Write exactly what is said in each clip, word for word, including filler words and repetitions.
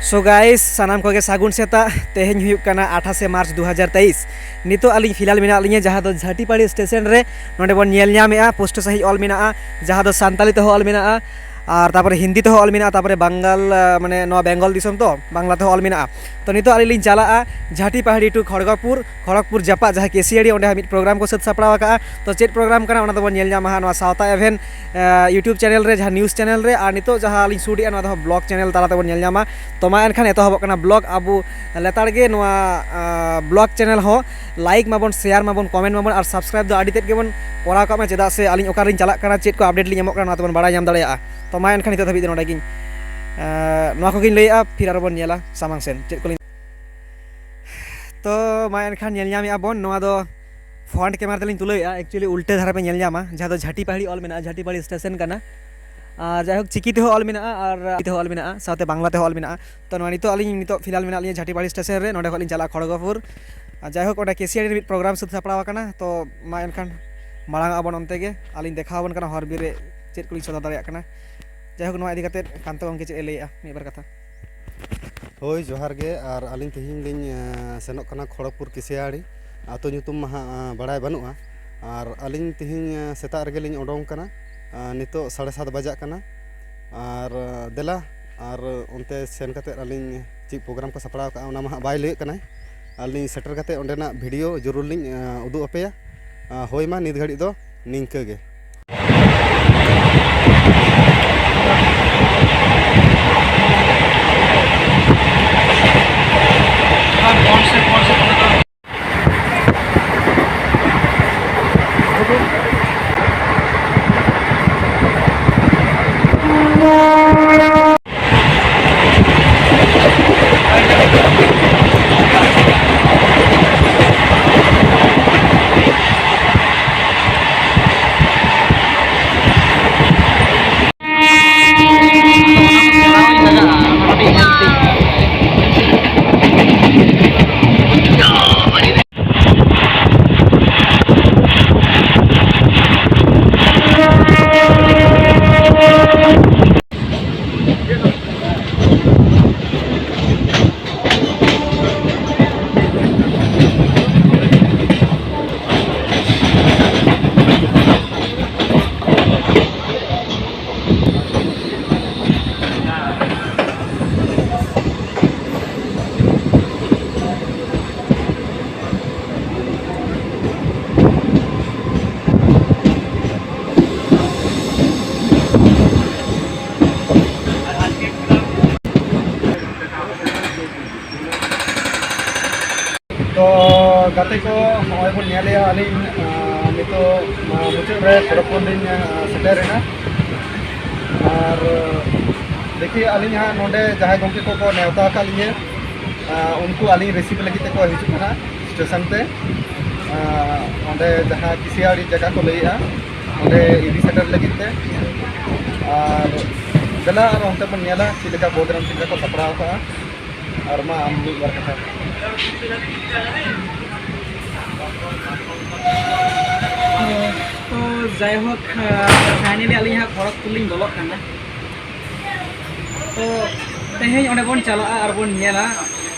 So guys, ᱥᱟᱱᱟᱢ ᱠᱚᱜᱮ ᱥᱟᱹᱜᱩᱱ ᱥᱮᱛᱟᱜ᱾ ᱛᱮᱦᱮᱧ ᱦᱩᱭᱩᱜ ᱠᱟᱱᱟ ᱟᱴᱷᱟᱥᱮ ᱢᱟᱨᱪ ᱫᱩ ᱦᱟᱡᱟᱨ ᱛᱮᱭᱤᱥ᱾ ᱱᱤᱛᱚᱜ ᱟᱹᱞᱤᱧ ᱯᱷᱤᱞᱦᱟᱞ ᱢᱮᱱᱟᱜ ᱞᱤᱧᱟ ᱡᱟᱦᱟᱸ ᱫᱚ ᱡᱷᱟᱴᱤᱯᱟᱲᱤ ᱥᱴᱮᱥᱚᱱ ᱨᱮ᱾ ᱱᱚᱰᱮ ᱵᱚᱱ ᱧᱮᱞ ᱧᱟᱢᱮᱜᱼᱟ, ᱯᱩᱥᱴᱟᱹ ᱥᱟᱺᱦᱤᱡ ᱚᱞ ᱢᱮᱱᱟᱜᱼᱟ, ᱡᱟᱦᱟᱸ ᱫᱚ ᱥᱟᱱᱛᱟᱞᱤ ᱛᱮᱦᱚᱸ ᱚᱞ ᱢᱮᱱᱟᱜᱼᱟ, ᱟᱨ ᱛᱟᱨᱯᱚᱨᱮ ᱦᱤᱱᱫᱤ ᱛᱮᱦᱚᱸ ᱚᱞ ᱢᱮᱱᱟᱜᱼᱟ, ᱛᱟᱨᱯᱚᱨᱮ ᱵᱟᱝᱜᱟᱞ, ᱟᱸ, ᱢᱟᱱᱮ ᱱᱚᱣᱟ ᱵᱮᱝᱜᱚᱞ ᱫᱤᱥᱚᱢ ᱛᱚ, ᱵᱟᱝᱞᱟ ᱛᱮᱦᱚᱸ ᱚᱞ ᱢᱮᱱᱟᱜᱼᱟ᱾ ᱛᱚ ᱱᱤᱛᱚᱜ ᱟᱹᱞᱤᱧ ᱞᱤᱧ ᱪᱟᱞᱟᱜᱼᱟ ᱡᱷᱟᱴᱤᱯᱟᱦᱟᱲᱤ to ᱠᱷᱚᱲᱜᱚᱯᱩᱨ, ᱠᱷᱚᱲᱚᱜᱽᱯᱩᱨ ᱡᱟᱯᱟᱜ ᱡᱟᱦᱟᱸ ᱠᱮᱥᱤᱭᱟᱲᱤ, ᱚᱸᱰᱮ ᱦᱟᱸᱜ ᱢᱤᱫ ᱯᱨᱳᱜᱨᱟᱢ ᱠᱚ ᱥᱟᱹᱛ ᱥᱟᱯᱲᱟᱣ ᱟᱠᱟᱫᱼᱟ᱾ ᱛᱚ ᱪᱮᱫ ᱯᱨᱳᱜᱨᱟᱢ ᱠᱟᱱᱟ, ᱚᱱᱟ ᱫᱚᱵᱚᱱ ᱧᱮᱞ ᱧᱟᱢᱟ ᱦᱟᱸᱜ ᱱᱚᱣᱟ ᱥᱟᱶᱛᱟ ᱮᱵᱷᱮᱱ, ᱟᱸ, YouTube ᱪᱮᱱᱮᱞ ᱨᱮ, ᱡᱟᱦᱟᱸ ᱱᱤᱭᱩᱡᱽ ᱪᱮᱱᱮᱞ ᱨᱮ᱾ ᱟᱨ ᱱᱤᱛᱚᱜ ᱡᱟᱦᱟᱸ ᱟᱹᱞᱤᱧ ᱥᱩᱴ ᱮᱫᱼᱟ, ᱱᱚᱣᱟ ᱫᱚ ᱦᱟᱸᱜ ᱵᱞᱚᱜ ᱪᱮᱱᱮᱞ ᱛᱟᱞᱟ ᱛᱮᱵᱚᱱ ᱧᱮᱞ ᱧᱟᱢᱟ᱾ ᱛᱚ ᱢᱟ ᱮᱱᱠᱷᱟᱱ ᱮᱛᱚᱦᱚᱵᱚᱜ ᱠᱟᱱᱟ ᱵᱞᱚᱜ᱾ ᱟᱵᱚ ᱞᱮᱛᱟᱲ ᱜᱮ ᱱᱚᱣᱟ, ᱟᱸ, ᱵᱞᱚᱜ ᱪᱮᱱᱮᱞ ᱦᱚᱸ ᱞᱟᱭᱤᱠ ᱢᱟᱵᱚᱱ, ᱥᱮᱭᱟᱨ ᱢᱟᱵᱚᱱ, ᱠᱚᱢᱮᱱᱴ ᱢᱟᱵᱚᱱ ᱟᱨ ᱥᱟᱵᱥᱠᱨᱟᱭᱤᱵ ᱫᱚ ᱟᱹᱰᱤ ᱛᱮᱫ ᱜᱮᱵᱚᱱ ᱠᱚᱨᱟᱣ ᱠᱟᱜ ᱢᱟ᱾ ᱪᱮᱫᱟᱜ ᱥᱮ ᱟᱹᱞᱤᱧ ᱚᱠᱟᱨᱮᱞᱤᱧ ᱪᱟᱞᱟᱜ ᱠᱟᱱᱟ, ᱪᱮᱫ ᱠᱚ ᱟᱯᱰᱮᱴ ᱞᱤᱧ ᱮᱢᱚᱜ ᱠᱟᱱᱟ, ᱱᱚᱣᱟ ᱛᱮᱵᱚᱱ ᱵᱟᱲᱟᱭ ᱧᱟᱢ ᱫᱟᱲᱮᱭᱟᱜᱼᱟ᱾ ᱛᱚ ᱢᱟ ᱮᱱᱠᱷᱟᱱ ᱱᱤᱛᱚᱜ ᱫᱷᱟᱹᱵᱤᱡ ᱫᱚ ᱱᱚᱰᱮ ᱜᱤᱧ, ᱟᱸ, ᱱᱚᱣᱟ ᱠᱚᱜᱤᱧ ᱞᱟᱹᱭᱮᱫᱼᱟ᱾ ᱯᱷᱤᱨ ᱟᱨᱚ ᱵᱚᱱ ᱧᱮᱞᱟ ᱥᱟᱢᱟᱝ ᱥᱮᱱ ᱪᱮᱫ ᱠᱚᱞᱤᱧ᱾ ᱛᱚ ᱢᱟ ᱮᱱᱠᱷᱟᱱ ᱧᱮᱞ ᱧᱟᱢᱮᱫᱼᱟ ᱵᱚᱱ, ᱱᱚᱣᱟ ᱫᱚ ᱯᱷᱨᱚᱱᱴ ᱠᱮᱢᱮᱨᱟ ᱛᱮᱞᱤᱧ ᱛᱩᱞᱟᱹᱣᱮᱫᱼᱟ᱾ ᱮᱠᱪᱩᱭᱮᱞᱤ ᱩᱞᱴᱟᱹ ᱫᱷᱟᱨᱮ ᱯᱮ ᱧᱮᱞ ᱧᱟᱢᱟ, ᱡᱟᱦᱟᱸ ᱫᱚ ᱡᱷᱟᱴᱤᱯᱟᱦᱟᱲᱤ ᱚᱞ ᱢᱮᱱᱟᱜᱼᱟ, ᱡᱷᱟᱴᱤᱯᱟᱦᱟᱲᱤ ᱥᱴᱮᱥᱚᱱ ᱠᱟᱱᱟ᱾ ᱟᱨ ᱡᱟᱭᱦᱳᱠ, ᱪᱤᱠᱤ ᱛᱮᱦᱚᱸ ᱚᱞ ᱢᱮᱱᱟᱜᱼᱟ ᱟᱨ ᱛᱮᱦᱚᱸ ᱚᱞ ᱢᱮᱱᱟᱜᱼᱟ, ᱥᱟᱶᱛᱮ ᱵᱟᱝᱞᱟ ᱛᱮᱦᱚᱸ ᱚᱞ ᱢᱮᱱᱟᱜᱼᱟ᱾ ᱛᱚ ᱱᱚᱣᱟ ᱱᱤᱛᱚᱜ ᱟᱹᱞᱤᱧ ᱱᱤᱛᱚᱜ ᱯᱷᱤᱞᱦᱟᱞ ᱢᱮᱱᱟᱜ ᱞᱤᱧᱟ ᱡᱷᱟᱴᱤᱯᱟᱦᱟᱲᱤ ᱥᱴᱮᱥᱚᱱ ᱨᱮ, ᱱᱚᱸᱰᱮ ᱠᱷᱚᱱ ᱞᱤᱧ ᱪᱟᱞᱟᱜᱼᱟ ᱠᱷᱚᱲᱜᱚᱯᱩᱨ᱾ ᱟᱨ ᱡᱟᱭᱦᱳᱠ, ᱚᱸᱰᱮ ᱠᱮᱥᱤᱭᱟᱲᱤ ᱨᱮ ᱢᱤᱫ ᱯᱨᱳᱜᱨᱟᱢ ᱥᱟᱹᱛ ᱥᱟᱯᱲᱟᱣ ᱟᱠᱟᱱᱟ᱾ ᱛᱚ ᱢᱟ ᱮᱱᱠᱷᱟᱱ ᱢᱟᱲᱟᱝ ᱟᱵᱚᱱ ᱚᱱᱛᱮ ᱜᱮ, ᱟᱹᱞᱤᱧ ᱫᱮᱠᱷᱟᱣ ᱟᱵᱚᱱ ᱠᱟᱱᱟ ᱦᱚᱨ ᱵᱤᱨ ᱨᱮ ᱪᱮᱫ ᱠᱚᱞᱤᱧ ᱥᱚᱫᱚᱨ ᱫᱟᱲᱮᱭᱟᱜ ᱠᱟᱱᱟ᱾ ᱡᱟᱭᱦᱳᱠ, ᱱᱚᱣᱟ ᱤᱫᱤ ᱠᱟᱛᱮᱫ ᱠᱟᱱᱛᱚ ᱜᱚᱢᱠᱮ ᱪᱮᱫ ᱮ ᱞᱟᱹᱭᱮᱫᱼᱟ ᱢᱤᱫ ᱵᱟᱨ ᱠᱟᱛᱷᱟ᱾ ᱦᱳᱭ, ᱡᱚᱦᱟᱨ ᱜᱮ᱾ ᱟᱨ ᱟᱹᱞᱤᱧ ᱛᱮᱦᱮᱧ ᱞᱤᱧ, ᱮᱸ, ᱥᱮᱱᱚᱜ ᱠᱟᱱᱟ ᱠᱷᱚᱲᱚᱜᱽᱯᱩᱨ ᱠᱮᱥᱤᱭᱟᱲᱤ᱾ ᱟᱹᱛᱩ ᱧᱩᱛᱩᱢ ᱢᱟ ᱦᱟᱸᱜ, ᱮᱸ, ᱵᱟᱲᱟᱭ ᱵᱟᱹᱱᱩᱜᱼᱟ᱾ ᱟᱨ ᱟᱹᱞᱤᱧ ᱛᱮᱦᱮᱧ, ᱮᱸ, ᱥᱮᱛᱟᱜ ᱨᱮᱜᱮ ᱞᱤᱧ ᱚᱰᱚᱝ ᱠᱟᱱᱟ᱾ ᱮᱸ, ᱱᱤᱛᱚᱜ ᱥᱟᱲᱮ ᱥᱟᱛ ᱵᱟᱡᱟᱜ ᱠᱟᱱᱟ᱾ ᱟᱨ, ᱮᱸ, ᱫᱮᱞᱟ, ᱟᱨ ᱚᱱᱛᱮ ᱥᱮᱱ ᱠᱟᱛᱮᱫ ᱟᱹᱞᱤᱧ ᱪᱮᱫ ᱯᱨᱳᱜᱨᱟᱢ ᱠᱚ ᱥᱟᱯᱲᱟᱣ ᱠᱟᱜᱼᱟ, ᱚᱱᱟ ᱢᱟ ᱦᱟᱸᱜ ᱵᱟᱭ ᱞᱟᱹᱭᱟᱹᱜ ᱠᱟᱱᱟᱭ᱾ ᱟᱹᱞᱤᱧ ᱥᱮᱴᱮᱨ ᱠᱟᱛᱮᱫ ᱚᱸᱰᱮᱱᱟᱜ ᱵᱷᱤᱰᱤᱭᱳ ᱡᱚᱨᱩᱨ ᱞᱤᱧ, ᱮᱸ, ᱩᱫᱩᱜ ᱟᱯᱮᱭᱟ᱾ ᱮᱸ, ᱦᱳᱭ, ᱢᱟ ᱱᱤᱛ ᱜᱷᱟᱹᱲᱤᱡ ᱫᱚ ᱱᱤᱝᱠᱟᱹ ᱜᱮ᱾ ᱜᱟᱛᱮ ᱠᱚ, ᱱᱚᱜᱼᱚᱭ ᱵᱚᱱ ᱧᱮᱞᱮᱜᱼᱟ, ᱟᱹᱞᱤᱧ, ᱟᱸ, ᱱᱤᱛᱚᱜ, ᱟᱸ, ᱢᱩᱪᱟᱹᱫ ᱨᱮ ᱠᱷᱚᱲᱚᱜᱽᱯᱩᱨ ᱞᱤᱧ, ᱟᱸ, ᱥᱮᱴᱮᱨᱮᱱᱟ᱾ ᱟᱨ, ᱟᱸ, ᱫᱮᱠᱷᱤ, ᱟᱹᱞᱤᱧ ᱦᱟᱸᱜ ᱱᱚᱰᱮ ᱡᱟᱦᱟᱸᱭ ᱜᱚᱢᱠᱮ ᱠᱚᱠᱚ ᱱᱮᱣᱛᱟ ᱟᱠᱟᱫ ᱞᱤᱧᱟᱹ, ᱟᱸ, ᱩᱱᱠᱩ ᱟᱹᱞᱤᱧ receive ᱞᱟᱹᱜᱤᱫ ᱛᱮᱠᱚ ᱦᱤᱡᱩᱜ ᱠᱟᱱᱟ ᱥᱴᱮᱥᱚᱱ ᱛᱮ᱾ ᱟᱸ, ᱚᱸᱰᱮ ᱡᱟᱦᱟᱸ ᱠᱤᱥᱤᱭᱟᱹᱲᱤ ᱡᱟᱭᱜᱟ ᱠᱚ ᱞᱟᱹᱭᱮᱜᱼᱟ, ᱚᱸᱰᱮ ᱤᱫᱤ ᱥᱮᱴᱮᱨ ᱞᱟᱹᱜᱤᱫ ᱛᱮ᱾ ᱟᱨ ᱫᱮᱞᱟ, ᱟᱨ ᱚᱱᱛᱮ ᱵᱚᱱ ᱧᱮᱞᱟ ᱪᱮᱫ ᱞᱮᱠᱟ ᱯᱨᱳᱜᱨᱟᱢ, ᱪᱮᱫ ᱞᱮᱠᱟ ᱠᱚ ᱥᱟᱯᱲᱟᱣ ᱟᱠᱟᱫᱼᱟ᱾ ᱟᱨ ᱢᱟ, ᱟᱢ ᱢᱤᱫ ᱵᱟᱨ ᱠᱟᱛᱷᱟ᱾ ᱛᱚ ᱡᱟᱭᱦᱳᱠ, ᱯᱷᱟᱭᱱᱟᱞᱤ ᱟᱹᱞᱤᱧ ᱦᱟᱸᱜ ᱠᱷᱚᱲᱚᱜᱽᱯᱩᱨ ᱞᱤᱧ ᱵᱚᱞᱚᱜ ᱠᱟᱱᱟ᱾ ᱛᱚ ᱛᱮᱦᱮᱧ ᱚᱸᱰᱮ ᱵᱚᱱ ᱪᱟᱞᱟᱜᱼᱟ ᱟᱨ ᱵᱚᱱ ᱧᱮᱞᱟ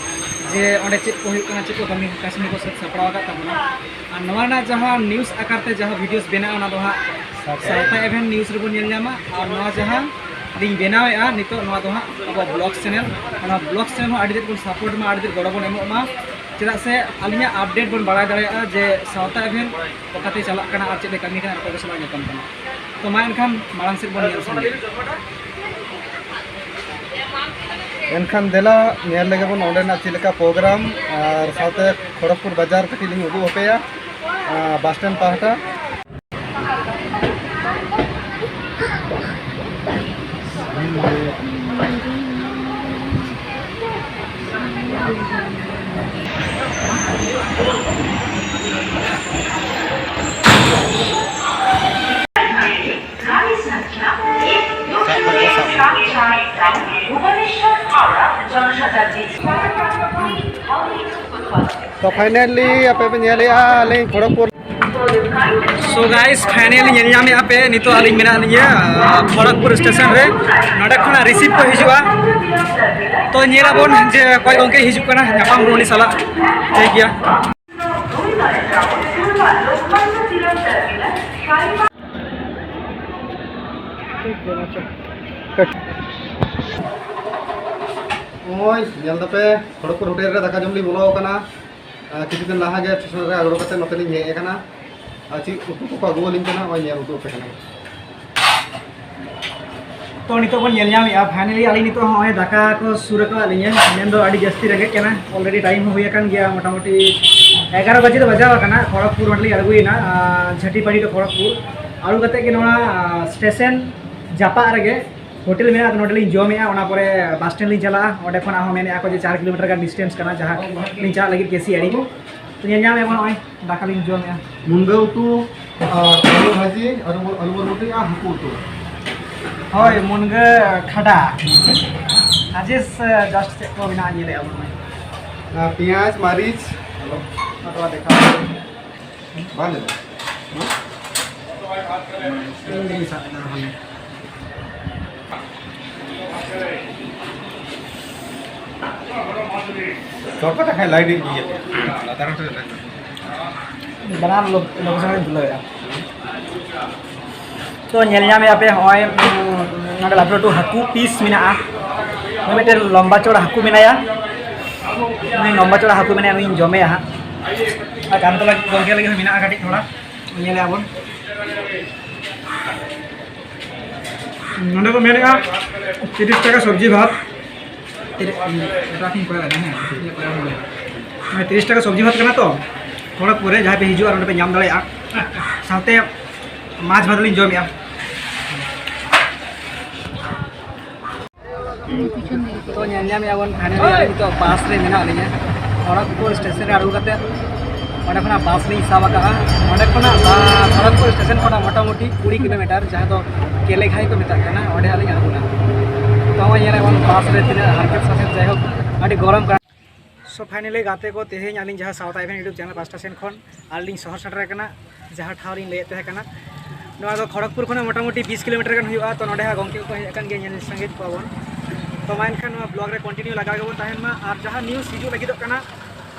ᱡᱮ ᱚᱸᱰᱮ ᱪᱮᱫ ᱠᱚ ᱦᱩᱭᱩᱜ ᱠᱟᱱᱟ, ᱪᱮᱫ ᱠᱚ ᱠᱟᱹᱢᱤ ᱠᱟᱹᱥᱱᱤ ᱠᱚ ᱥᱟᱹᱛ ᱥᱟᱯᱲᱟᱣ ᱟᱠᱟᱫ ᱛᱟᱵᱚᱱᱟ᱾ ᱟᱨ ᱱᱚᱣᱟ ᱨᱮᱱᱟᱜ ᱡᱟᱦᱟᱸ news ᱟᱠᱟᱨ ᱛᱮ ᱡᱟᱦᱟᱸ videos ᱵᱮᱱᱟᱜᱼᱟ, ᱚᱱᱟ ᱫᱚ ᱦᱟᱸᱜ ᱥᱟᱶᱛᱟ ᱮᱵᱷᱮᱱ news ᱨᱮᱵᱚᱱ ᱧᱮᱞ ᱧᱟᱢᱟ᱾ ᱟᱨ ᱱᱚᱣᱟ ᱡᱟᱦᱟᱸ ᱞᱤᱧ ᱵᱮᱱᱟᱣᱮᱫᱼᱟ ᱱᱤᱛᱚᱜ, ᱱᱚᱣᱟ ᱫᱚ ᱦᱟᱸᱜ ᱟᱵᱚᱣᱟᱜ vlog channel, ᱚᱱᱟ vlog channel ᱦᱚᱸ ᱟᱹᱰᱤ ᱛᱮᱫ ᱵᱚᱱ support ᱢᱟ, ᱟᱹᱰᱤ ᱛᱮᱫ ᱜᱚᱲᱚ ᱵᱚᱱ ᱮᱢᱚᱜ ᱢᱟ᱾ ᱪᱮᱫᱟᱜ ᱥᱮ ᱟᱹᱞᱤᱧᱟᱜ update ᱵᱚᱱ ᱵᱟᱲᱟᱭ ᱫᱟᱲᱮᱭᱟᱜᱼᱟ ᱡᱮ ᱥᱟᱶᱛᱟ ᱮᱵᱷᱮᱱ ᱚᱠᱟᱛᱮ ᱪᱟᱞᱟᱜ ᱠᱟᱱᱟ ᱟᱨ ᱪᱮᱫ ᱞᱮ ᱠᱟᱹᱢᱤ ᱠᱟᱱᱟ, ᱚᱠᱚᱭ ᱠᱚ ᱥᱟᱞᱟᱜ ᱧᱟᱯᱟᱢ ᱠᱟᱱᱟ᱾ ᱛᱚ ᱢᱟ ᱮᱱᱠᱷᱟᱱ ᱢᱟᱲᱟᱝ ᱥᱮᱫ ᱵᱚᱱ ᱧᱮᱞ ᱥᱟᱢᱟᱝᱟ᱾ ᱮᱱᱠᱷᱟᱱ ᱫᱮᱞᱟ ᱧᱮᱞ ᱞᱮᱜᱮ ᱵᱚᱱ ᱚᱸᱰᱮᱱᱟᱜ ᱪᱮᱫ ᱞᱮᱠᱟ ᱯᱨᱳᱜᱨᱟᱢ, ᱟᱨ ᱥᱟᱶᱛᱮ ᱠᱷᱚᱲᱚᱜᱽᱯᱩᱨ ᱵᱟᱡᱟᱨ ᱠᱟᱹᱴᱤᱡ ᱞᱤᱧ ᱩᱫᱩᱜ ᱟᱯᱮᱭᱟ, ᱟᱨ ᱵᱟᱥ ᱥᱴᱮᱱᱰ ᱯᱟᱦᱴᱟ᱾ ᱛᱚ finally ᱟᱯᱮ ᱯᱮ ᱧᱮᱞᱮᱜᱼᱟ ᱟᱹᱞᱤᱧ ᱠᱷᱚᱲᱚᱜᱽᱯᱩᱨ᱾ So guys, finally ᱧᱮᱞ ᱧᱟᱢᱮᱜᱼᱟ ᱯᱮ, ᱱᱤᱛᱚᱜ ᱟᱹᱞᱤᱧ ᱢᱮᱱᱟᱜ ᱞᱤᱧᱟ, ᱟᱸ, ᱠᱷᱚᱲᱚᱜᱽᱯᱩᱨ ᱥᱴᱮᱥᱚᱱ ᱨᱮ᱾ ᱱᱚᱸᱰᱮ ᱠᱷᱚᱱᱟᱜ receive ᱠᱚ ᱦᱤᱡᱩᱜᱼᱟ᱾ ᱛᱚ ᱧᱮᱞᱟᱵᱚᱱ ᱡᱮ ᱚᱠᱚᱭ ᱜᱚᱢᱠᱮ ᱦᱤᱡᱩᱜ ᱠᱟᱱᱟ, ᱧᱟᱯᱟᱢ ᱵᱚᱱ ᱩᱱᱤ ᱥᱟᱞᱟᱜ᱾ ᱴᱷᱤᱠ ᱜᱮᱭᱟ᱾ ᱱᱚᱜᱼᱚᱭ ᱧᱮᱞ ᱫᱟᱯᱮ, ᱠᱷᱚᱲᱚᱜᱽᱯᱩᱨ ᱦᱳᱴᱮᱞ ᱨᱮ ᱫᱟᱠᱟ ᱡᱚᱢ ᱞᱤᱧ ᱵᱚᱞᱚ ᱟᱠᱟᱱᱟ᱾ ᱟᱨ ᱠᱤᱪᱷᱩ ᱫᱤᱱ ᱞᱟᱦᱟ ᱜᱮ ᱥᱴᱮᱥᱚᱱ ᱨᱮ ᱟᱬᱜᱚ ᱠᱟᱛᱮ ᱱᱚᱛᱮ ᱞᱤᱧ ᱦᱮᱡ ᱟᱠᱟᱱᱟ᱾ ᱟᱨ ᱪᱮᱫ ᱩᱛᱩ ᱠᱚᱠᱚ ᱟᱹᱜᱩ ᱟᱹᱞᱤᱧ ᱠᱟᱱᱟ, ᱱᱚᱜᱼᱚᱭ ᱧᱮᱞ ᱩᱫᱩᱜ ᱟᱯᱮ ᱠᱟᱱᱟ᱾ ᱛᱚ, ᱱᱤᱛᱚᱜ ᱵᱚᱱ ᱧᱮᱞ ᱧᱟᱢᱮᱫᱼᱟ, finally ᱟᱹᱞᱤᱧ ᱱᱤᱛᱚᱜ ᱦᱚᱸᱜᱼᱚᱭ ᱫᱟᱠᱟ ᱠᱚ ᱥᱩᱨ ᱟᱠᱟᱫ ᱞᱤᱧᱟ᱾ ᱢᱮᱱᱫᱚ ᱟᱹᱰᱤ ᱡᱟᱹᱥᱛᱤ ᱨᱮᱸᱜᱮᱡ ᱠᱟᱱᱟ, already time ᱦᱚᱸ ᱦᱩᱭ ᱟᱠᱟᱱ ᱜᱮᱭᱟ, ᱢᱚᱴᱟᱢᱩᱴᱤ ᱮᱜᱟᱨᱚ ᱵᱟᱡᱮ ᱫᱚ ᱵᱟᱡᱟᱣ ᱟᱠᱟᱱᱟ᱾ ᱠᱷᱚᱲᱚᱜᱽᱯᱩᱨ ᱚᱸᱰᱮ ᱞᱤᱧ ᱟᱬᱜᱚᱭᱮᱱᱟ, ᱟᱨ ᱡᱷᱟᱹᱴᱤᱯᱟᱹᱲᱤ ᱴᱩ ᱠᱷᱚᱲᱚᱜᱽᱯᱩᱨ ᱟᱬᱜᱚ ᱠᱟᱛᱮᱫ ᱜᱮ ᱱᱚᱣᱟ ᱟᱨ, ᱥᱴᱮᱥᱚᱱ ᱡᱟᱯᱟᱜ ᱨᱮᱜᱮ ᱦᱳᱴᱮᱞ ᱢᱮᱱᱟᱜᱼᱟ, ᱱᱚᱸᱰᱮ ᱞᱤᱧ ᱡᱚᱢᱮᱜᱼᱟ᱾ ᱚᱱᱟ ᱯᱚᱨᱮ ᱵᱟᱥ ᱥᱴᱮᱱᱰ ᱞᱤᱧ ᱪᱟᱞᱟᱜᱼᱟ᱾ ᱚᱸᱰᱮ ᱠᱷᱚᱱᱟᱜ ᱦᱚᱸ ᱢᱮᱱᱮᱜᱼᱟ ᱠᱚ ᱡᱮ ᱪᱟᱨ ᱠᱤᱞᱳᱢᱤᱴᱟᱨ ᱜᱟᱱ distance ᱠᱟᱱᱟ, ᱡᱟᱦᱟᱸ ᱞᱤᱧ ᱪᱟᱞᱟᱜ ᱞᱟᱹᱜᱤᱫ ᱠᱮᱥᱤ ᱟᱲᱤ᱾ ᱛᱚ, ᱧᱮᱞ ᱧᱟᱢᱮᱜᱼᱟ ᱵᱚᱱ ᱱᱚᱜᱼᱚᱭ ᱫᱟᱠᱟ ᱞᱤᱧ ᱡᱚᱢᱮᱜᱼᱟ᱾ ᱢᱩᱱᱜᱟᱹ ᱩᱛᱩ, ᱟᱨ ᱟᱹᱞᱩ ᱵᱷᱟᱹᱡᱤ, ᱟᱹᱞᱩ, ᱟᱹᱞᱩ ᱵᱚᱨᱵᱚᱴᱤ ᱟᱨ ᱦᱟᱹᱠᱩ ᱩᱛᱩ᱾ ᱦᱳᱭ, ᱢᱩᱱᱜᱟᱹ ᱠᱷᱟᱰᱟ᱾ ᱟᱡᱮᱥ, ᱡᱟᱥᱴ ᱪᱮᱫ ᱠᱚ ᱢᱮᱱᱟᱜᱼᱟ ᱧᱮᱞᱮᱜᱼᱟ ᱵᱚᱱ᱾ ᱟᱨ ᱯᱮᱸᱭᱟᱡᱽ, ᱢᱟᱹᱨᱤᱪ᱾ ᱟᱫᱚ ᱫᱮᱠᱷᱟᱣ᱾ ᱵᱟᱝ ᱧᱮᱞᱚᱜ᱾ ᱤᱧ ᱜᱤᱧ ᱥᱟᱵ ᱮᱫᱟ ᱦᱟᱱᱮ᱾ ᱪᱚᱴ ᱠᱟᱛᱮ ᱠᱷᱟᱡ ᱞᱟᱭᱤᱴ ᱤᱧ ᱤᱭᱟᱹ ᱠᱮᱫᱟ᱾ ᱞᱟᱛᱟᱨ ᱨᱮ ᱞᱟᱭᱤᱴ᱾ ᱵᱟᱱᱟᱨ ᱞᱳ-, ᱞᱳᱠᱮᱥᱚᱱ ᱨᱮᱧ ᱛᱩᱞᱟᱹᱣ ᱮᱫᱟ᱾ ᱛᱚ, ᱧᱮᱞ ᱧᱟᱢᱮᱫᱼᱟ ᱯᱮ, ᱦᱚᱸᱜᱼᱚᱭ, ᱩᱸ, ᱱᱚᱰᱮ ᱞᱟᱹᱴᱩ ᱞᱟᱹᱴᱩ ᱦᱟᱹᱠᱩ ᱯᱤᱥ ᱢᱮᱱᱟᱜᱼᱟ᱾ ᱱᱚᱜᱼᱚᱭ ᱢᱤᱫᱴᱮᱱ ᱞᱚᱢᱵᱟ ᱪᱚᱲᱟ ᱦᱟᱹᱠᱩ ᱢᱮᱱᱟᱭᱟ, ᱩᱱᱤ ᱞᱚᱢᱵᱟ ᱪᱚᱲᱟ ᱦᱟᱹᱠᱩ ᱢᱮᱱᱟᱭᱟ, ᱩᱱᱤᱧ ᱡᱚᱢᱮᱭᱟ ᱦᱟᱸᱜ᱾ ᱟᱨ ᱠᱟᱱᱛᱚ ᱞᱟᱹᱜᱤᱫ, ᱜᱚᱢᱠᱮ ᱞᱟᱹᱜᱤᱫ ᱦᱚᱸ ᱢᱮᱱᱟᱜᱼᱟ ᱠᱟᱹᱴᱤᱡ ᱛᱷᱚᱲᱟ, ᱧᱮᱞᱮᱫᱼᱟ ᱵᱚᱱ᱾ ᱱᱚᱰᱮ ᱠᱚ ᱢᱮᱱᱮᱫᱼᱟ ᱛᱤᱨᱤᱥ ᱴᱟᱠᱟ ᱥᱚᱵᱽᱡᱤ ᱵᱷᱟᱛ᱾ ᱛᱤᱨᱤᱥ, ᱮᱴᱟᱜ ᱴᱷᱮᱱ ᱠᱚᱭᱚᱜ ᱮᱫᱟ, ᱦᱮᱸ, ᱤᱧᱟᱹᱜ ᱠᱚᱭᱚᱜ ᱦᱚᱸ ᱢᱮ᱾ ᱢᱟᱱᱮ ᱛᱤᱨᱤᱥ ᱴᱟᱠᱟ ᱥᱚᱵᱽᱡᱤ ᱵᱷᱟᱛ ᱠᱟᱱᱟ ᱛᱚ, ᱛᱷᱚᱲᱟ ᱯᱚᱨᱮ ᱡᱟᱦᱟᱸᱭ ᱯᱮ ᱦᱤᱡᱩᱜᱼᱟ ᱱᱚᱰᱮ ᱯᱮ ᱧᱟᱢ ᱫᱟᱲᱮᱭᱟᱜᱼᱟ, ᱥᱟᱶᱛᱮ ᱢᱟᱪᱷ ᱵᱷᱟᱛ ᱞᱤᱧ ᱡᱚᱢᱮᱜᱼᱟ᱾ ᱛᱚ, ᱧᱮᱞ ᱧᱟᱢᱮᱜᱼᱟ ᱵᱚᱱ, finally ᱟᱹᱞᱤᱧ ᱱᱤᱛᱚᱜ ᱵᱟᱥ ᱨᱮ ᱢᱮᱱᱟᱜ ᱞᱤᱧᱟ᱾ ᱠᱷᱚᱲᱚᱜᱽᱯᱩᱨ ᱥᱴᱮᱥᱚᱱ ᱨᱮ ᱟᱬᱜᱚ ᱠᱟᱛᱮ ᱚᱸᱰᱮ ᱠᱷᱚᱱᱟᱜ ᱵᱟᱥ ᱞᱤᱧ ᱥᱟᱵ ᱟᱠᱟᱫᱼᱟ᱾ ᱚᱸᱰᱮ ᱠᱷᱚᱱᱟᱜ ᱵᱟ-, ᱠᱷᱚᱲᱚᱜᱽᱯᱩᱨ ᱥᱴᱮᱥᱚᱱ ᱠᱷᱚᱱᱟᱜ ᱢᱚᱴᱟᱢᱩᱴᱤ ᱠᱩᱲᱤ ᱠᱤᱞᱳᱢᱤᱴᱟᱨ, ᱡᱟᱦᱟᱸ ᱫᱚ ᱠᱮᱞᱮᱜᱷᱟᱭ ᱠᱚ ᱢᱮᱛᱟᱜ ᱠᱟᱱᱟ, ᱚᱸᱰᱮ ᱦᱟᱸᱜ ᱞᱤᱧ ᱟᱬᱜᱚᱱᱟ᱾ ᱛᱚ, ᱱᱚᱜᱼᱚᱭ ᱧᱮᱞᱮᱫ ᱵᱚᱱ ᱵᱟᱥ ᱨᱮ ᱛᱤᱱᱟᱹᱜ ᱦᱟᱨᱠᱮᱛ ᱥᱟᱥᱮᱛ, ᱡᱟᱭᱦᱳᱠ ᱟᱹᱰᱤ ᱜᱚᱨᱚᱢ ᱠᱟᱱᱟ᱾ So finally ᱜᱟᱛᱮ ᱠᱚ, ᱛᱮᱦᱮᱧ ᱟᱹᱞᱤᱧ ᱡᱟᱦᱟᱸ ᱥᱟᱶᱛᱟ ᱤᱵᱷᱮᱱᱴ YouTube ᱪᱮᱱᱮᱞ ᱯᱟᱥᱴᱟ ᱥᱮᱱ ᱠᱷᱚᱱ ᱟᱨ ᱞᱤᱧ ᱥᱚᱦᱚᱨ ᱥᱮᱴᱮᱨ ᱟᱠᱟᱱᱟ, ᱡᱟᱦᱟᱸ ᱴᱷᱟᱶ ᱞᱤᱧ ᱞᱟᱹᱭᱮᱫ ᱛᱟᱦᱮᱸ ᱠᱟᱱᱟ᱾ ᱱᱚᱣᱟ ᱫᱚ ᱠᱷᱚᱲᱚᱜᱽᱯᱩᱨ ᱠᱷᱚᱱᱟᱜ ᱢᱚᱴᱟᱢᱩᱴᱤ ᱵᱤᱥ ᱠᱤᱞᱳᱢᱤᱴᱟᱨ ᱜᱟᱱ ᱦᱩᱭᱩᱜᱼᱟ᱾ ᱛᱚ, ᱱᱚᱰᱮ ᱦᱟᱸᱜ ᱜᱚᱢᱠᱮ ᱠᱚᱠᱚ ᱦᱮᱡ ᱟᱠᱟᱱ ᱜᱮᱭᱟ, ᱧᱮᱞ ᱥᱟᱸᱜᱮ ᱠᱚᱣᱟ ᱵᱚᱱ᱾ ᱛᱚ, ᱢᱟ ᱮᱱᱠᱷᱟᱱ ᱱᱚᱣᱟ ᱵᱞᱚᱜ ᱨᱮ ᱠᱚᱱᱴᱤᱱᱤᱭᱩ ᱞᱟᱜᱟᱣ ᱜᱮᱵᱚᱱ ᱛᱟᱦᱮᱱ ᱢᱟ, ᱟᱨ ᱡᱟᱦᱟᱸ ᱱᱤᱭᱩᱡᱽ ᱦᱤᱡᱩᱜ ᱞᱟᱹᱜᱤᱫᱚᱜ ᱠᱟᱱᱟ,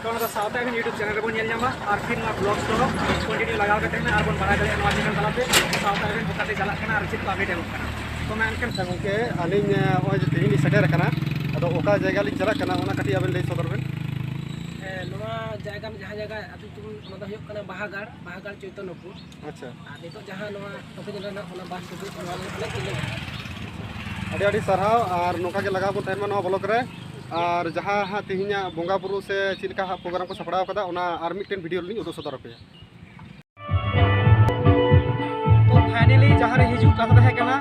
ᱛᱚ, ᱚᱱᱟ ᱫᱚ ᱥᱟᱶᱛᱟ ᱤᱵᱷᱮᱱᱴ YouTube ᱪᱮᱱᱮᱞ ᱨᱮᱵᱚᱱ ᱧᱮᱞ ᱧᱟᱢᱟ, ᱟᱨ ᱯᱷᱤᱨ ᱱᱚᱣᱟ ᱵᱞᱚᱜ ᱫᱚ ᱠᱚᱱᱴᱤᱱᱤᱭᱩ ᱞᱟᱜᱟᱣ ᱠᱟᱛᱮ ᱦᱟᱸᱜ ᱟᱨᱵᱚᱱ ᱵᱟᱲᱟᱭ ᱫᱟᱲᱮᱭᱟᱜᱼᱟ ᱱᱚᱣᱟ ᱪᱮᱱᱮᱞ ᱛᱟᱞᱟᱛᱮ ᱥᱟᱶᱛᱟ ᱤᱵᱷᱮᱱᱴ ᱚᱠᱟᱛᱮ ᱪᱟᱞᱟᱜ ᱠᱟᱱᱟ ᱟᱨ ᱪᱮᱫ ᱠᱚ ᱟᱯᱰᱮᱴ ᱮᱢᱚᱜ ᱠᱟᱱᱟ᱾ ᱛᱚ, ᱢᱟ ᱮᱱᱠᱷᱟᱱ ᱟᱪᱪᱷᱟ ᱜᱚᱢᱠᱮ, ᱟᱹᱞᱤᱧ, ᱮ, ᱱᱚᱜᱼᱚᱭ ᱡᱮ ᱛᱮᱦᱮᱧ ᱞᱤᱧ ᱥᱮᱴᱮᱨ ᱟᱠᱟᱱᱟ, ᱟᱫᱚ ᱚᱠᱟ ᱡᱟᱭᱜᱟ ᱞᱤᱧ ᱪᱟᱞᱟᱜ ᱠᱟᱱᱟ ᱚᱱᱟ ᱠᱟᱹᱴᱤᱡ ᱟᱵᱮᱱ ᱞᱟᱹᱭ ᱥᱚᱫᱚᱨ ᱵᱮᱱ᱾ ᱦᱮᱸ, ᱱᱚᱣᱟ ᱡᱟᱭᱜᱟ, ᱡᱟᱦᱟᱸ ᱡᱟᱭᱜᱟ ᱟᱹᱛᱩ ᱧᱩᱛᱩᱢ, ᱚᱱᱟ ᱫᱚ ᱦᱩᱭᱩᱜ ᱠᱟᱱᱟ ᱵᱟᱦᱟᱜᱟᱲ, ᱵᱟᱦᱟᱜᱟᱲ ᱪᱳᱭᱛᱚᱱᱚᱯᱩᱨ᱾ ᱟᱪᱪᱷᱟ᱾ ᱟᱨ ᱱᱤᱛᱚᱜ ᱡᱟᱦᱟᱸ ᱱᱚᱣᱟ ᱴᱚᱠᱤᱡ ᱨᱮᱱᱟᱜ ᱚᱱᱟ ᱵᱟᱥ ᱛᱩᱯᱩᱫ, ᱱᱚᱣᱟ ᱞᱟᱹᱜᱤᱫ ᱚᱱᱮ ᱛᱤᱸᱜᱩ ᱠᱟᱱᱟ᱾ ᱟᱹᱰᱤ ᱟᱹᱰᱤ ᱥᱟᱨᱦᱟᱣ, ᱟᱨ ᱱᱚᱝᱠᱟ ᱜᱮ ᱞᱟᱜᱟᱣ ᱵᱚᱱ ᱛᱟᱦᱮᱱ ᱢᱟ ᱱᱚᱣᱟ ᱵᱞᱚᱜ ᱨᱮ᱾ ᱟᱨ ᱡᱟᱦᱟᱸ ᱦᱟᱸᱜ ᱛᱮᱦᱮᱧᱟᱜ ᱵᱚᱸᱜᱟ ᱵᱩᱨᱩ ᱥᱮ ᱪᱮᱫ ᱞᱮᱠᱟ ᱦᱟᱸᱜ ᱯᱨᱳᱜᱨᱟᱢ ᱠᱚ ᱥᱟᱯᱲᱟᱣ ᱠᱟᱫᱟ, ᱚᱱᱟ ᱟᱨ ᱢᱤᱫᱴᱮᱱ ᱵᱷᱤᱰᱤᱭᱳ ᱨᱮᱞᱤᱧ ᱩᱫᱩᱜ ᱥᱚᱫᱚᱨ ᱟᱯᱮᱭᱟ᱾ ᱛᱚ ᱯᱷᱟᱭᱱᱟᱞᱤ ᱡᱟᱦᱟᱸ ᱨᱮ ᱦᱤᱡᱩᱜ ᱠᱟᱛᱷᱟ ᱛᱟᱦᱮᱸ ᱠᱟᱱᱟ,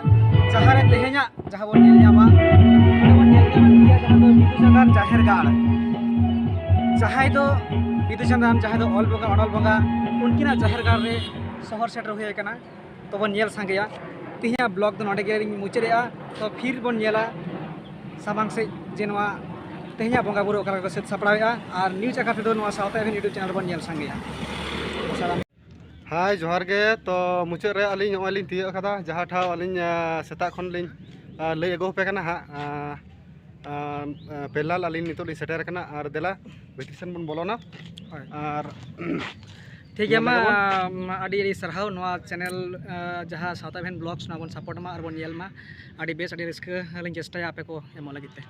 ᱡᱟᱦᱟᱸ ᱨᱮ ᱛᱮᱦᱮᱧᱟᱜ ᱡᱟᱦᱟᱸ ᱵᱚᱱ ᱧᱮᱞ ᱧᱟᱢᱟ, ᱚᱸᱰᱮ ᱵᱚᱱ ᱧᱮᱞ ᱧᱟᱢᱮᱫ ᱜᱮᱭᱟ ᱡᱟᱦᱟᱸ ᱫᱚ ᱵᱤᱫᱩ ᱪᱟᱸᱫᱟᱱ ᱡᱟᱦᱮᱨ ᱜᱟᱲ, ᱡᱟᱦᱟᱸᱭ ᱫᱚ ᱵᱤᱫᱩ ᱪᱟᱸᱫᱟᱱ, ᱡᱟᱦᱟᱸᱭ ᱫᱚ ᱚᱞ ᱵᱚᱸᱜᱟ, ᱚᱱᱚᱞ ᱵᱚᱸᱜᱟ, ᱩᱱᱠᱤᱱᱟᱜ ᱡᱟᱦᱮᱨ ᱜᱟᱲ ᱨᱮ ᱥᱚᱦᱚᱨ ᱥᱮᱴᱮᱨ ᱦᱩᱭ ᱟᱠᱟᱱᱟ᱾ ᱛᱚᱵᱚᱱ ᱧᱮᱞ ᱥᱟᱸᱜᱮᱭᱟ᱾ ᱛᱮᱦᱮᱧᱟᱜ ᱵᱞᱚᱜ ᱫᱚ ᱱᱚᱰᱮ ᱜᱮᱞᱤᱧ ᱢᱩᱪᱟᱹᱫᱮᱜᱼᱟ᱾ ᱛᱚ ᱯᱷᱤᱨ ᱵᱚᱱ ᱧᱮᱞᱟ ᱥᱟᱢᱟᱝ ᱥᱮᱫ ᱡᱮ ᱱᱚᱣᱟ ᱛᱮᱦᱮᱧᱟᱜ ᱵᱚᱸᱜᱟ ᱵᱩᱨᱩ ᱚᱠᱟ ᱞᱮᱠᱟ ᱠᱚ ᱥᱟᱹᱛ ᱥᱟᱯᱲᱟᱣᱮᱫᱼᱟ, ᱟᱨ ᱱᱤᱭᱩᱡᱽ ᱟᱠᱟᱨ ᱛᱮᱫᱚ ᱱᱚᱣᱟ ᱥᱟᱶᱛᱟ ᱮᱵᱷᱮᱱ YouTube ᱪᱮᱱᱮᱞ ᱵᱚᱱ ᱧᱮᱞ ᱥᱟᱸᱜᱮᱭᱟ᱾ ᱥᱟᱱᱟᱢ ᱦᱟᱭ, ᱡᱚᱦᱟᱨ ᱜᱮ᱾ ᱛᱚ ᱢᱩᱪᱟᱹᱫ ᱨᱮ ᱟᱹᱞᱤᱧ ᱱᱚᱜᱼᱚᱭ ᱞᱤᱧ ᱛᱤᱭᱳᱜ ᱟᱠᱟᱫᱟ, ᱡᱟᱦᱟᱸ ᱴᱷᱟᱶ ᱟᱹᱞᱤᱧ, ᱟᱸ, ᱥᱮᱛᱟᱜ ᱠᱷᱚᱱ ᱞᱤᱧ, ᱟᱸ, ᱞᱟᱹᱭ ᱟᱹᱜᱩ ᱟᱯᱮ ᱠᱟᱱᱟ ᱦᱟᱸᱜ᱾ ᱟᱸ, ᱟᱸ, ᱯᱮᱞᱟᱞ ᱟᱹᱞᱤᱧ ᱱᱤᱛᱚᱜ ᱞᱤᱧ ᱥᱮᱴᱮᱨ ᱟᱠᱟᱱᱟ, ᱟᱨ ᱫᱮᱞᱟ ᱵᱷᱤᱛᱤᱨ ᱥᱮᱱ ᱵᱚᱱ ᱵᱚᱞᱚᱱᱟ᱾ ᱦᱳᱭ᱾ ᱟᱨ ᱴᱷᱤᱠ ᱜᱮᱭᱟ, ᱧᱮᱞ ᱢᱟ, ᱞᱮᱜᱮ ᱵᱚᱱ᱾ ᱟᱢ, ᱟᱹᱰᱤ ᱟᱹᱰᱤ ᱥᱟᱨᱦᱟᱣ ᱱᱚᱣᱟ ᱪᱮᱱᱮᱞ, ᱟᱸ, ᱡᱟᱦᱟᱸ ᱥᱟᱶᱛᱟ ᱮᱵᱷᱮᱱ ᱵᱞᱚᱜᱥ, ᱱᱚᱣᱟ ᱵᱚᱱ ᱥᱟᱯᱳᱨᱴ ᱢᱟ ᱟᱨ ᱵᱚᱱ ᱧᱮᱞ ᱢᱟ᱾ ᱟᱹᱰᱤ ᱵᱮᱥ, ᱟᱹᱰᱤ ᱨᱟᱹᱥᱠᱟᱹ ᱞᱤᱧ ᱪᱮᱥᱴᱟᱭᱟ ᱟᱯᱮ ᱠᱚ ᱮᱢᱚᱜ ᱞᱟᱹᱜᱤᱫ ᱛᱮ᱾